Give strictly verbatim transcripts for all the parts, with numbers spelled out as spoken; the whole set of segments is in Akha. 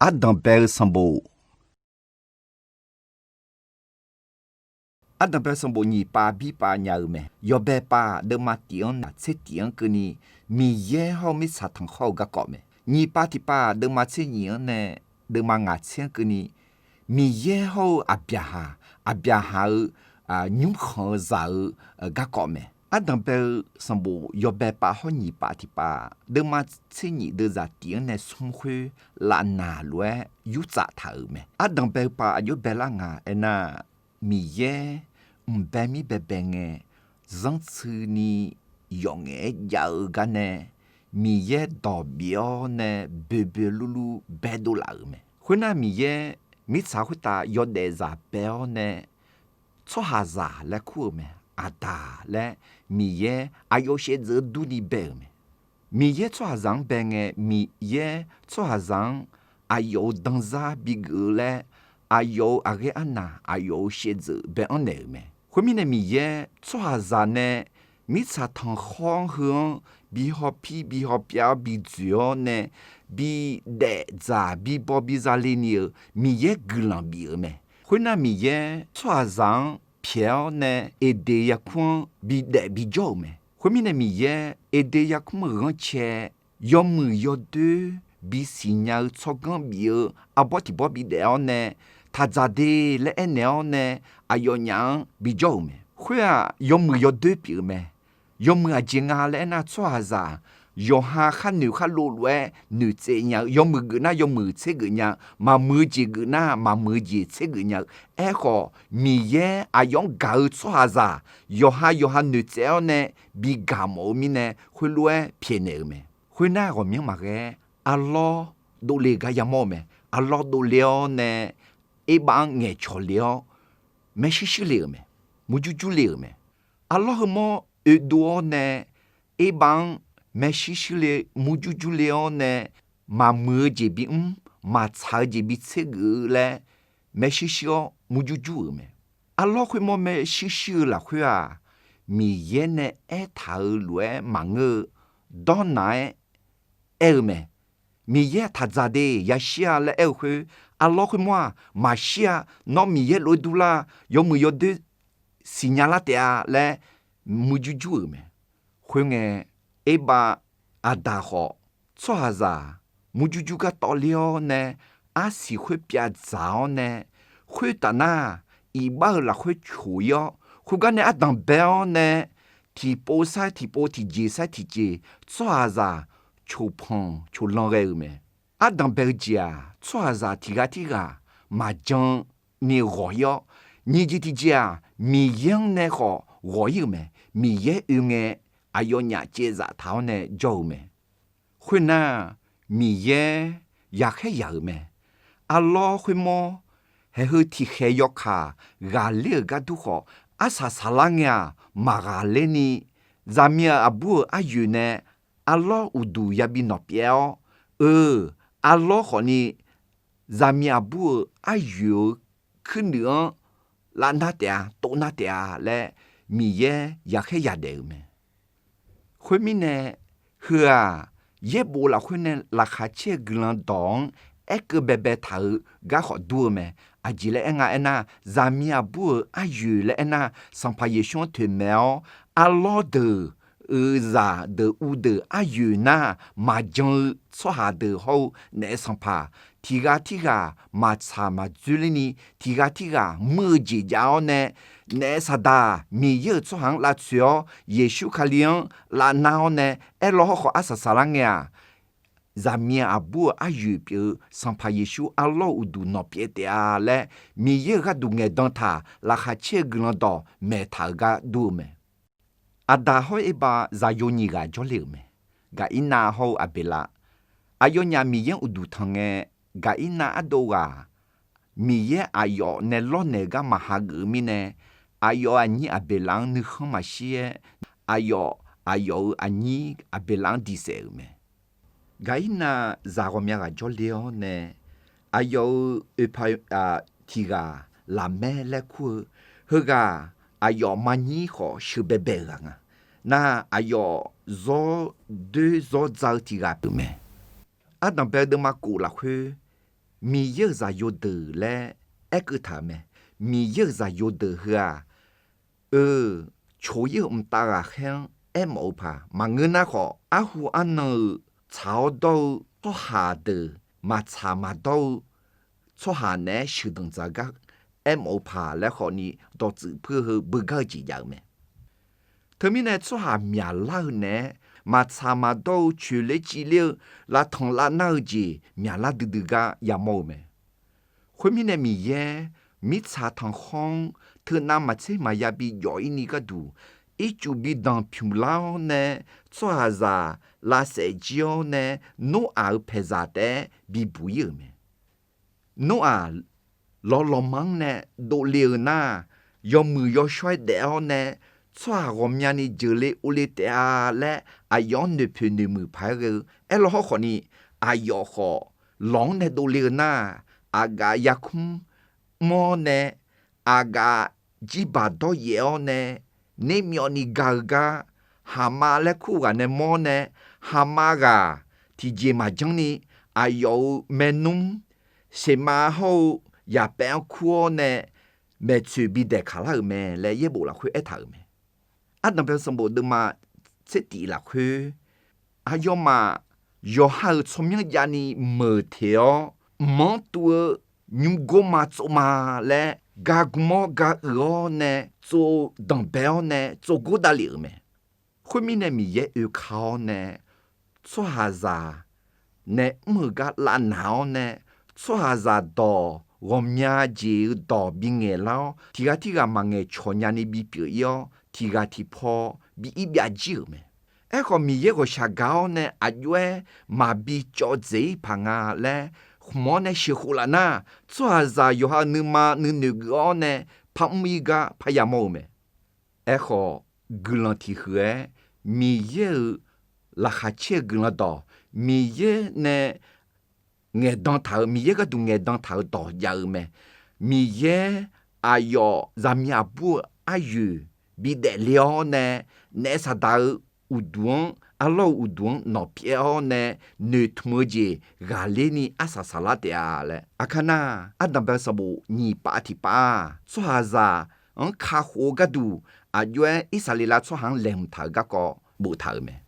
Ardanqbae-eu sanqbof. Ardanqbae-eu sanqbof nyiq pav bir pav nya-eu mae. Yawbae pav deuvma tif-anr nae tser tif-anr keuvni, Miqyaer hawr-eu mirtsaq tanqkhawr-eu garkawv mae. Nyiq pav tiqpav deuvma tser nyif-anr nae deuvma ngaq tser-anr keuvni, Miqyaer hawr-eu Aqbyaqhaq, Aqbyaqhaq-eu nymrkhanq-eu zaq-eu garkawv mae. Ardanqbae-eu sanqbof yawbae pav hawr nyiq pav tiqpav deuvma tser nyif deuvzaq tif-anr nae smr khoer lavnaq lof-aer yurtsaf taq-euq mae. Ardanqbae-eu pav aqjox baelar nga aernar, Miqyaer mqbae mir baebae ngae, zanrtsuini yawf ngaef-aer jav-eu gar nae, Miqyaer dawq bif-awr nae boeqboeq lurlur baedov laf-euq mae. Khoernar, Miqyaer mirtsaq khoertav yawdaef zaq bae-awr nae, tsawrhaqzaq laer kur-euq mae. Aqdaq laer Miqyaer aqyawf shaevdzeuf-eu durni bae-euq mae. Miqyaer tsawrhaqzaq-anr bae ngae, Miqyaer tsawrhaqzaq-anr aqyawf-euq danzar bigeuf-eu laer, aqyawf-euq aqghaer arnaq, aqyawf-euq shaevdzeuf bae-anr naeq-euq mae. Khoermirnae, Miqyaer tsawrhaqzaq nae mirtsaq tanqkhawr-anr heu-anr bi hawpir bi hawpyav-awr bi dzoeq-awr nae, bidaef dzaq bibaw bi zale ni-euq Miqyaer guiqlanq bif-euq mae. Khoernar, Miqyaer tsawrhaqzaq-anr pyaeq-awr nae, Eqdeq yarkmr-anr bidaef bijawr-euq mae. Khoermirnae, Miqyaer Eqdeq yarkmr-euq ghanrcae yawmuiq yawdoer bisiq nya-eu tsawrganr bif-eu arbawr tiq bawr bidaef-awr nae, taqdzaq de laer aernaeq-awr nae, aqyawfnyaf-anr bijawr-euq mae. Khoer-aq, yawmuiq yawdoer pyeuf-eu mae. Yawmuiq aqjeq nga laer aernar, tsawrhaqzaq yawqha khar noeq khar lov lof-aer noeqtsaev nya-eu, yawmuiq geuf nar yawmuiq tser geuf nya-eu, maqmuiq-eu jeq geuf nar maqmuiq-eu jeq tser geuf nya-eu. Aerkhawf, Miqyaer aqyawf-anr gaq-eu tsawrhaqzaq yawqha yawqha noeqtsaev-awr nae bi gaq mawf-eu mirnae, khoerlof-aer pyaeqnaeq-euq mae. Khoernar, ghawqmyanr maqghae-aer arlawr dovle gar yamawr-eu mae. Arlawr dovle-awr nae, Erbav-anr ngaeqcawq le-awr maershuir shuir le-euq mae. Murjur jur le-euq mae. Arlawr heumawr oedov-awr nae, Erbav-anr maershuir shuir le, murjur jur le-awr nae, maqmuiq-eu jeq bimr, maqtsaq-eu jeq bi tser geuf-eu laer maershuir shuir-awr murjur jur-euq mae. Arlawr khoermawr maershuir shuir-eu lafkhoer-aq, Miqyaer nae aertaq-euq lof-aer maqngeur-eu dawrnaq-aer aer-eu mae. Miqyaer taqdzaq de yashir-a laer aer-eu khoer, arlawr khoermawr-aq maqshir-a. Nawr Miqyaer lof-aer durlar, yawmuiq yawdoer siqnya lar taef-a laer murjur jur-euq mae. Khoerngae, Erbav, Aqdaq khawf, tsawrhaqzaq murjur jur gar tawvler-awr nae, arsiq khoer pyavdzaq-awr nae, khoertaf nar iqbax-euq lafkhoer coq-ir-awr, khoergar nae ardanq bae-awr nae, tiqpov sair tiqpov, tiqjeq sair tiqjeq, tsawrhaqzaq coqpanq coqlan ghae-euq mae. Ardanq bae-eu jeq-aq, tsawrhaqzaq tiq ghaq tirghaq maqjan ni ghawq-ir-awr, nyiq jeq tiqjeq-aq, Miqyaer-anr nae khawf ghawq-ir-euq mae. Miqyaer oe ngae, aqyawfnyaf caevzaf taq-awr nae jawr-eu mae. Khoernar, Miqyaer yaqkhaer yaq-euq mae. Arlawr khoermawr haeqheu tiqkhaeq yawkaq ghaqler-euq gar dur khawf, arsaq saqlar ngae-aq maqghaqler ni, zaqmiq-euq aqbur-euq aryoeq nae arlawr uqduq yabi nawq pyaev-awr, eu, arlawr khawfni zaqmiq aqbur-euq aryoeq-euq kuirnuiv-anr lavnar taef-a, tovnar taef-a laer Miqyaer yaqkhaer yadaef-euq mae. Khoermirnae, heu-aq, yaerbof lafkhoer nae laqkhaq caer-eu guiqlanq dawq-anr aerkeuv baebae taq-eu gar khawf dur-eu mae. Aqjeq laer aer nga aernar, zaqmiq aqbur-euq aryoeq laer aernar, Sanqpaq Yeqsur-anr toeqmaeq-awr, arlawr deuq, euqzaq deuq, uvdeuq aryoeq nar, maqjan-eu tsawrhaq deuq hawr-eu naef sanqpaq tiq ghaq tirghaq maqtsaq maqdzoerlerni, tiq ghaq tirghaq muir-eu jeq jav-awr nae, naef saqdaq Miqyaer-euq tsawrhaq-anr lavtsoeq-awr, Yeqsur Kali-anr lavnar-awr nae aerlaw hawrkhawf arsaq saqlar ngae-aq, zaqmiq aqbur-euq aryoeq pyeuf-eu Sanqpaq Yeqsur arlawr-euq uqduq nawq pyaev taef-a laer, Miqyaer-euq gharduq ngaeqdan taq laqkhaq caer-eu guiqlanq dawq maeqtaq-euq gar dur-eu mae. Aqdaq hawr Erbav zaqyo nyiq ghaq jawrle-euq mae. Gaqirnav hawr-eu Aqbeqlav. Aqyawfnyaf Miqyaer-anr uqduq tanq ngae, Gaqirnav ardov ghaq Miqyaer aqyawf nae lawrnaeq gar maqha geuf-eu mirnae, aqyawf-euq aqnyir Aqbeqlav-anr nuikhanr maqshir-aer, aqyawf, aqyawf-euq aqnyir Aqbeqlav-anr diq saef-euq mae. Gaqirnav zaq ghawqmya ghaq jawrle-awr nae, aqyawf-euq oeqpaq tiq ghaq Laqmaer laer kur-eu, heughaq aqyawf maqnyir khawf sheuqbaebae-euq ghaq nga. Nar, aqyawf zawr doer zawr dza-eu tiq ghaq pyeuf mae. Ardanqbae-eu deuvma kof lafkhoer Miqyaer-euq zaqyo deuq laer aerkeuv taq-euq mae. Miqyaer-euq zaqyo deuq heu-aq, eu, coq-ir-euq mqtav ghaqkhaer-anr aermawf-eu paq maqngeur nar khawf, arhu arnan-euq tsaq-awr dawr-eu tsawrhaq deuq maqtsaq maqdawr-eu tsawrhaq naeq-aer sheuqdanq dzaq gar aermawf-eu paq laer khawfni dawqtsuif puir-eu heu beugar-eu jeq jav-eu mae. Teumirnae tsawrhaq myaqlar-eu naeq-aer maqtsaq maqdawr-eu coeqler civler-eu lavtanq lavnar-eu jeq myaqlar duidui gar yamawr-eu mae. Khoermirnae Miqyaer mirtsaq tanqkhawr-anr teunav maqtser maqya bi jawf-ir ni gharduq, ircuf bi danq pyuq lar-awr nae, tsawrhaqzaq lavsaef jir-awr nae, Noraq-euq paeqzaq taef-aer bibuq-ir-euq mae. Noraq lawqlawqma-anr nae dovle-eu nar, yawmuiq yawshawr-aer daef-awr nae, tsawrhaq ghawqmyani jeuqle ovle taef-a laer aqyawf-anr noeqpoeq noeqmuiq paq-aer ghae-eu aerlawr hawrkhawfni, aqyawf khawf lawq-anr nae dovle-eu nar, aqgaf yarkmr mr-awr nae, aqgaf jirbaq dawryaef-awr nae, nermyawvni ga-eu gar, haqma laer kur ghaq nae mawr-awr nae, haqma ghaq tiqjeq maqjanr ni, aqyawf-euq maernmr seqma hawr-eu yaqpaef-anr kur-awr nae, maeqtsoeq bi daeqkaq lar-euq mae laer yaerbof lafkhoer aertaq-euq mae. Ardanqbae sanqbof deuvma tser tif lafkhoer, aqyawfmaf yawqha-euq tsawrmyanr javni meuq teq-awr, mq-anr tuv-eu nymrgor ma tsov ma laer, gagm-awr ga uiq-awr nae tsov danqbae-awr nae tsov gor davlef-euq mae. Khoermirnae Miqyaer oeka-awr nae, tsawrhaqzaq nae mr-euq gar lavnaq-awr nae, tsawrhaqzaq dawq ghawqmya jeq-eu dawq bingaeq lar-awr, tiq ghaq tirghaq maqngaeq cawq nyani bipyeuf-ir-awr, tiq ghaq tiq paw bi ir byav jir-euq mae. Aerkhawf, Miqyaer ghawqshaq gaq-awr nae aqjox-aer maqbi cawv dzaeq-ir paq nga laer khmq-awr nae sheuqkhof laf nar, tsawrhaqzaq yawqha-euq nuima nuinoeq geuf-awr nae parmr-ir gar parya mawr-eu mae. Aerkhawf, guiqlanq tiq huiq-aer Miqyaer-euq laqkhaq caer-eu guiqlanq dawq, Miqyaer nae ngaeqdan taq-euq, Miqyaer gharduq ngaeqdan taq-euq dawq jav-eu mae. Miqyaer aqyawf zaqmiq aqbur-eu aryoeq bidaef le-awr nae, naef saqdaq-eu uqduq-anr, arlawr-eu uqduq-anr nawq pyaev-awr nae, noeqtmq-eu jeq ghaqler ni arsaq saqlar taef-a laer. Aqkar nar, ardanqbae sanqbof nyiq pav tiq pav-aq, tsawrhaqzaq-anr kakhof-eu gharduq aqjox-aer Irsaqleqlav tsawrhaq-anr laeqhmq taq-euq garkawv boftaq-euq mae.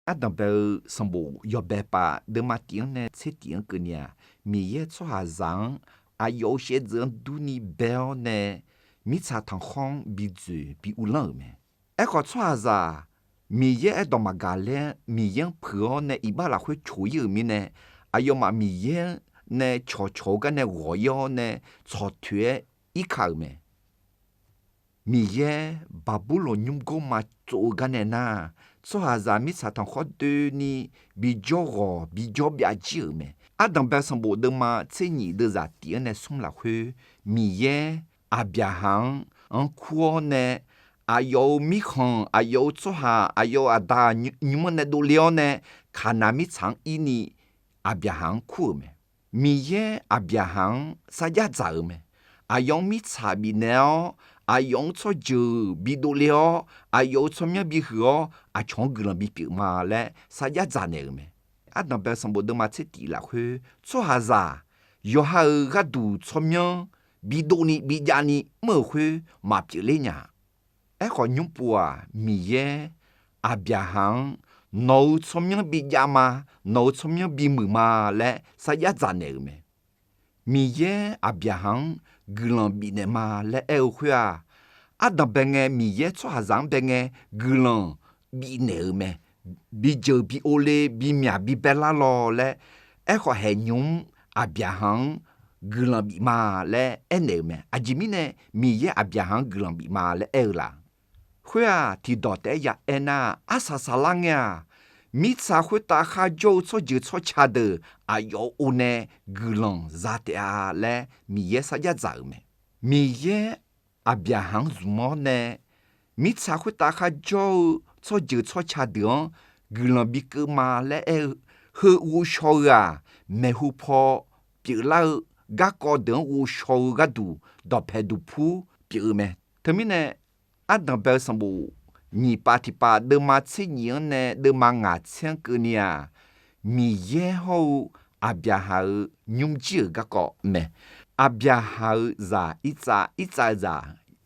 Ardanqbae-eu sanqbof yawbae pav deuvma tif-anr nae tser tif-anr keuvni-aq, Miqyaer tsawrhaqzaq-anr aqyawf-euq shaevdzeuf-anr durni bae-awr nae, mirtsaq tanqkhawr-anr bi dzoeq bi uvlanr-euq mae. Aerkhawf, tsawrhaqzaq Miqyaer aerdawq maqgaq laer Miqyaer-anr puiq-awr nae iqbax lafkhoer coq-ir-euq mirnae, aqyawfmaf Miqyaer nae cawqcawq-eu gar nae ghawq-ir-awr nae, tsawqtoeq-aer irka-euq mae. Miqyaer Baqburloq nymrgor ma tsov-eu gar nae nar, tsawrhaqzaq mirtsaq tanqkhawr doeni bijawr ghawq bijawr byav jir-euq mae. Ardanqbae sanqbof deuvma tser nyiq deuvzaq tif-anr nae smr lafkhoer, Miqyaer Aqbyaqhaq-anr anr kur-awr nae, aqyawf-euq mirkhanq, aqyawf-euq tsawrhaq, aqyawf-euq aqda nymr-anr nae dovle-awr nae, Kaqnaq mirtsaq-anr ir ni Aqbyaqhaq-anr kur-euq mae. Miqyaer Aqbyaqhaq-anr sarjax dzaq-euq mae. Aqyawf-anr mirtsaq bifnaeq-awr, aqyawf-anr tsawrjeuq bidov le-awr, aqyawf-euq tsawrmyanr bihuiq-awr, aqcawq-anr guiqlanq bipyeuf ma laer sarjax dzaq naeq-euq mae. Ardanqbae sanqbof deuvma tser tif lafkhoer, tsawrhaqzaq yawqha-euq gharduq tsawrmyanr bidov ni bijav ni mr-euq khoer maqpyeuf ler nya. Aerkhawf, nymr pov-aq, Miqyaer Aqbyaqhaq-anr nawq-euq tsawrmyanr bijav ma, nawq-euq tsawrmyanr bimuiq ma laer sarjax dzaq naeq-euq mae. Miqyaer Aqbyaqhaq-anr guiqlanq bifnaeq ma laer aer-eu khoer-aq, ardanqbae ngae Miqyaer tsawrhaqzaq-anr bae ngae guiqlanq bifnaeq-euq mae. Bijeuq bi ovle bimyaq bibae lar lawr laer, aerkhawf haeqnymr-mr Aqbyaqhaq-anr guiqlanq bif ma laer aernaeq-euq mae. Aqjeq mirnae Miqyaer Aqbyaqhaq-anr guiqlanq bif ma laer aer-eu la? Khoer-aq, tiqdawq taef-aer ya aernar, arsaq saqlar ngae-aq, mirtsaq khoertav kharjawr-eu tsawrjeuq tsawrca deuq aqyawf-euq o nae guiqlanq za taef-a laer Miqyaer sarjax dzaq-euq mae. Miqyaer Aqbyaqhaq-anr zmq-awr nae, mirtsaq khoertav kharjawr-eu tsawrjeuq tsawrca deuq-anr guiqlanq bikeuv ma laer aer-eu, heu ghovshaw-eu-aq, maeqhu paw pyeuflar-eu garkawv deuq-anr ghovshaw-eu gharduq dawqpae duqpur pyeuf-eu mae. Teumirnae, ardanqbae-eu sanqbof nyiq pav tiqpav deuvma tser nyiq-anr nae deuvma ngaq tser-anr keuvni-aq, Miqyaer hawr-eu Aqbyaqhaq-euq nymrjir-euq garkawv mae. Aqbyaqhaq-euq zaq Irtsav, Irtsav-euq zaq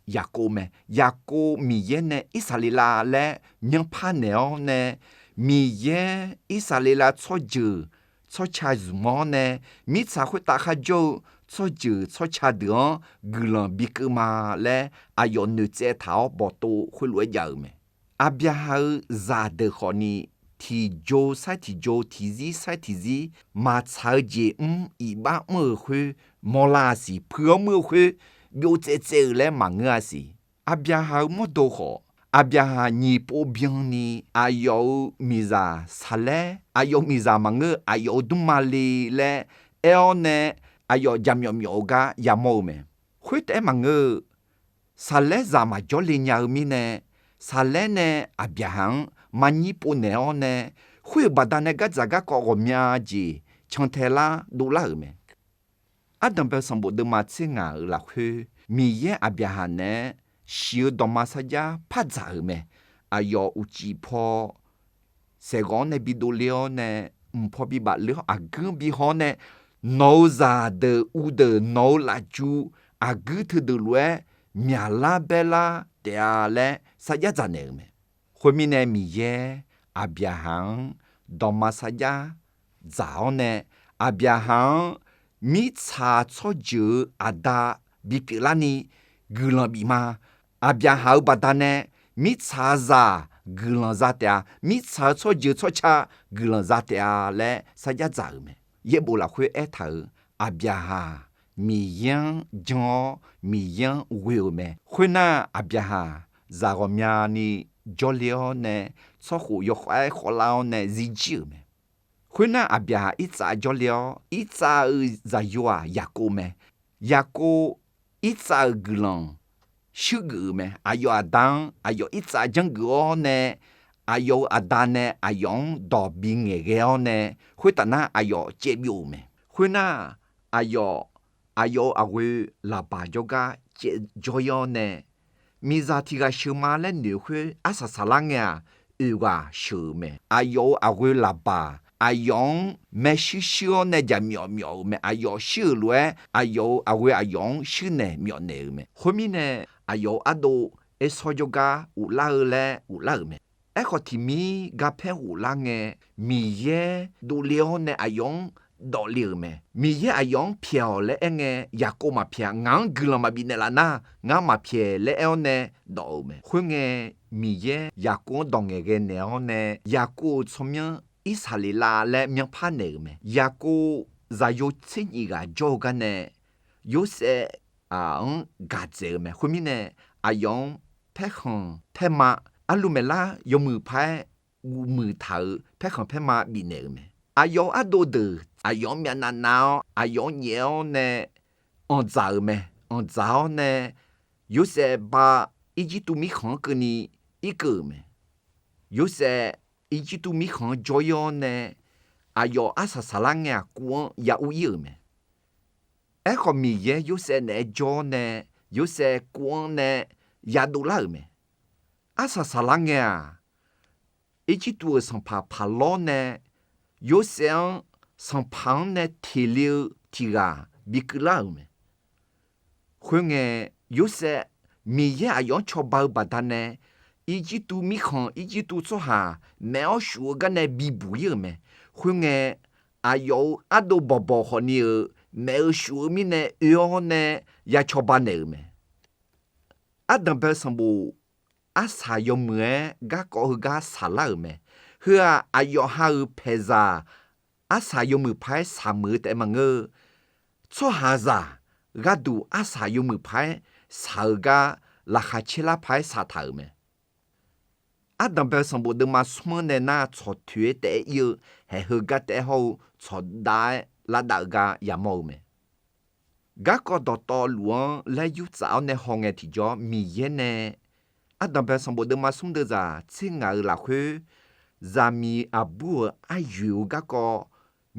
Yaqkov mae. Yaqkov Miqyaer nae Irsaqleqlav laer myanrpar naeq-awr nae, Miqyaer Irsaqleqlav tsawrjeuq tsawrca zmq-awr nae, mirtsaq khoertav kharjawr-eu tsawrjeuq tsawrca deuq-anr guiqlanq bikeuv ma laer aqyawf noeqtsaev taq-awr bawqtov khoerlof-aer jav-euq mae. Aqbyaqhaq-euq zaqdeuq khawfni, tiqjo sair tiqjo, tiqzir sair tiqzir, maqtsaq-eu jeq mr, iqbax mr-euq khoer mawrlar-a siq, puiq-awr muir-eu khoer byov tsaev tsaev-euq laer maqngeur-a siq. Aqbyaqhaq-euq mawrdo khawf, Aqbyaqhaq nyiq pov byanni aqyawf-euq miqzaq Saqlaer, aqyawf-euq miqzaq maqngeur, aqyawf-euq dmrma le laer aer-awr nae, aqyawf jaqmyawf myawf-eu gar yamawr-eu mae. Khoertaef-aer maqngeur-eu, Saqlaer zaq maqjawr le nya-eu mirnae, Saqlaer nae Aqbyaqhaq-anr maqnyir pov naeq-awr nae, khoer-euq baqdanae gardzaq garkawv ghawqmya jeq cantae lar dovlar-euq mae. Ardanqbae sanqbof deuvma tser ngaq-euq lafkhoer, Miqyaer Aqbyaqhaq naeq-aer shiq-eu dawqma sarjax par dzaq-euq mae. Aqyawf uqcif paw saeqghawq-anr nae bidov le-awr nae, mq paw bibaf le-awr aqguir-anr bihaw-awr nae, nawq-euq zaqdeuq uvdeuq nawq-euq lafju aqguir teudeuq lof-aer myaqlar baerlar taef-a laer sarjax dzaq naeq-euq mae. Khoermirnae, Miqyaer Aqbyaqhaq-anr dawqma sarjax dzaq-awr nae, Aqbyaqhaq-anr mirtsaq tsawrjeuq-euq aqda bipyeuf larni guiqlanq bif ma. Aqbyaqhaq-euq baqdanae mirtsaqzaq guiqlanq za taef-a, mirtsaq-eu tsawrjeuq tsawrca guiqlanq za taef-a laer sarjax dzaq-euq mae. Yaerbof lafkhoer aertaq-euq, Aqbyaqhaq Miqyaer-anr jan-awr Miqyaer-anr ghoe-euq mae. Khoernar, Aqbyaqhaq zaq ghawqmyani jawrle-awr nae, tsawrkhof yawkhav-aer khawvlar-awr nae zirjir-euq mae. Khoernar, Aqbyaqhaq Irtsav jawrle-awr, Irtsav-euq zaqyo-aq Yaqkov mae. Yaqkov Irtsav-euq guiqlanq shuirgeuf-euq mae. Aqyawf aqda-anr aqyawf Irtsav janrgeuf-awr nae, aqyawf-euq aqda nae aqyawf-anr dawq bingaeq ghae-awr nae, khoertaf nar aqyawf caev byov-euq mae. Khoernar, aqyawf, aqyawf-euq aqghoe Laqbaq jawrgar caev jawr-ir-awr nae, miqzaq tiq ghaq sheuq ma laer noeq-eu khoer arsaq saqlar ngae-aq, oeq ghaq sheuq-euq mae. Aqyawf-euq aqghoe Laqbaq aqyawf-anr maershuir shuir-awr nae jaqmyawf myawf-euq mae. Aqyawf shuir-euq lof-aer aqyawf-euq aqghoe aqyawf-anr shuir naeq myawf naeq-euq mae. Khoermirnae, aqyawf-euq ardov Ersaw jawrgar ghoflar-eu laer ghoflar-euq mae. Aerkhawf, tiq mir garpaer ghoflar ngae, Miqyaer dovle-awr nae aqyawf-anr dawf le-euq mae. Miqyaer aqyawf-anr pyaeq-awq laer aerngae, Yaqkov maqpyaeq-a. Ngaq-anr guiqlanq maqbif naeqlaf nar, ngar maqpyaeq laer aer-awr nae dawf-euq mae. Khoerngae, Miqyaer Yaqkov-anr dawq ngaeqghae naeq-awr nae, Yaqkov-euq tsawrmyanr Irsaqleqlav laer myanrpar naeq-euq mae. Yaqkov zaqyo tser nyif ghaq jawr-eu gar nae, Yorsaev-anr gaq dzaeq-eu mae. Khoermirnae, aqyawf-anr paerkhanq paerma, arlu maeqlar yawmuiq paq-aer guvmuiq taq-euq paerkhanq paerma bifnaeq-euq mae. Aqyawf-euq ardov deuq aqyawf-anr myavnav nav-awr, aqyawf-anr nyaef-awr nae anqdzaq-euq mae. Anqdzaq-awr nae, Yorsaev ba Irjirtuv mirkhanq-anr keuvni irkeuv-euq mae. Yorsaev Irjirtuv mirkhanq-anr jawr-ir-awr nae, aqyawf arsaq saqlar ngae-aq, kuv-anr ya ur-ir-euq mae. Aerkhawf, Miqyaer Yorsaev naeq-aer jawr-awr nae, Yorsaev kuv-anr nae yadov lar-euq mae. Arsaq saqlar ngae-aq, Irjirtuv-euq sanqpaq Paqlawr nae Yorsaev-anr sanqpaq-anr nae teq le-eu tiq ghaq bikeuv lar-euq mae. Khoerngae, Yorsaev Miqyaer aqyawf-anr cawba-eu baqdanae, Irjirtuv mirkhanq, Irjirtuv tsawrhaq maef-awr shuf-eu gar nae bibuq-ir-euq mae. Khoerngae, aqyawf-euq ardov bawqbawq khawfni-euq maef-euq shuf-eu mirnae oe-awr nae ya cawba naeq-euq mae. Ardanqbae sanqbof arsaq yawmuiq-aer garkawv heugar saqlar-euq mae. Heu-aq, aqyawf ha-euq paeqzaq arsaq yawmuiq paq-aer saqmuiq-eu taef maqngeur-eu, tsawrhaqzaq gharduq arsaq yawmuiq paq-aer saq-eu gar, laqkhaq caer lar paq-aer saqtaq-euq mae. Ardanqbae sanqbof deuvma smr-anr nae nar, tsawq toeq-aer taef-aer ir-eu, haeq heugar taef-aer hawr-eu, tsawqdav-aer lavdav-eu gar yamawr-eu mae. Garkawv dawqtawvluf-anr laer yurtsaf-awr nae hawngae tiqjawr, Miqyaer nae Ardanqbae sanqbof deuvma smr deuvzaq tser ngaq-euq lafkhoer, zaqmiq aqbur-euq aryoeq-eu garkawv,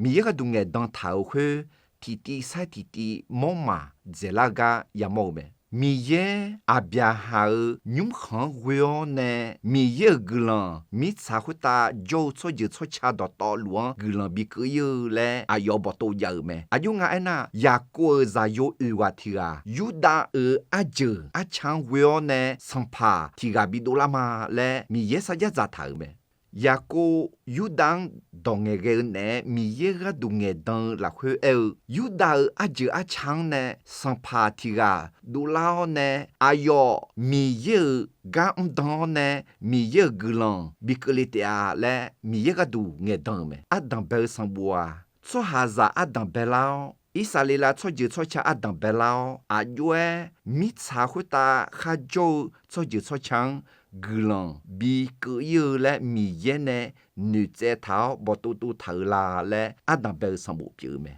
Miqyaer gharduq ngaeqdan taq-euq khoer, tiqtiv sair tiqtiv mawrmaf dzaeqlar-eu gar yamawr-eu mae. Miqyaer Aqbyaqhaq-euq nymrkhanq-anr ghoe-awr nae, Miqyaer-euq guiqlanq mirtsaq khoertav jawr-eu tsawrjeuq tsawrca dawqtawvluf-anr guiqlanq bi keuv ir-eu laer aqyawf bawqtov jav-euq mae. Aqjox nga aernar, Yaqkov-euq zaqyo oeq ghaq tiq ghaq Yurdav-euq arjeuq arca-anr ghoe-awr nae sanqpaq tiq ghaq bi dovlar ma laer Miqyaer sarjax dzaqtaq-euq mae. Yaqkov Yurdav-anr dawq ngaeqghae-eu naeq-aer Miqyaer gharduq ngaeqdan-eu lafkhoer aer-eu, Yurdav-euq arjeuq arca-anr nae sanqpaq tiq ghaq dovlar-awr nae, aqyawf Miqyaer-euq gar mrdan-awr nae, Miqyaer-euq guiqlanq bi keuvle taef-a laer Miqyaer gharduq ngaeqdan-euq mae. Ardanq bae-eu sanqbof-aq, tsawrhaqzaq ardanq baelar-awr, Irsaqleqlav tsawrjeuq tsawrca ardanq baelar-awr, aqjox-aer mirtsaq khoertav kharjawr-eu tsawrjeuq tsawrca-anr guiqlanq bi keuv ir-eu laer Miqyaer nae noeqtsaev taq-awr bawqtov tov taq-euq la laer ardanq bae-eu sanqbof pyeuf-eu mae.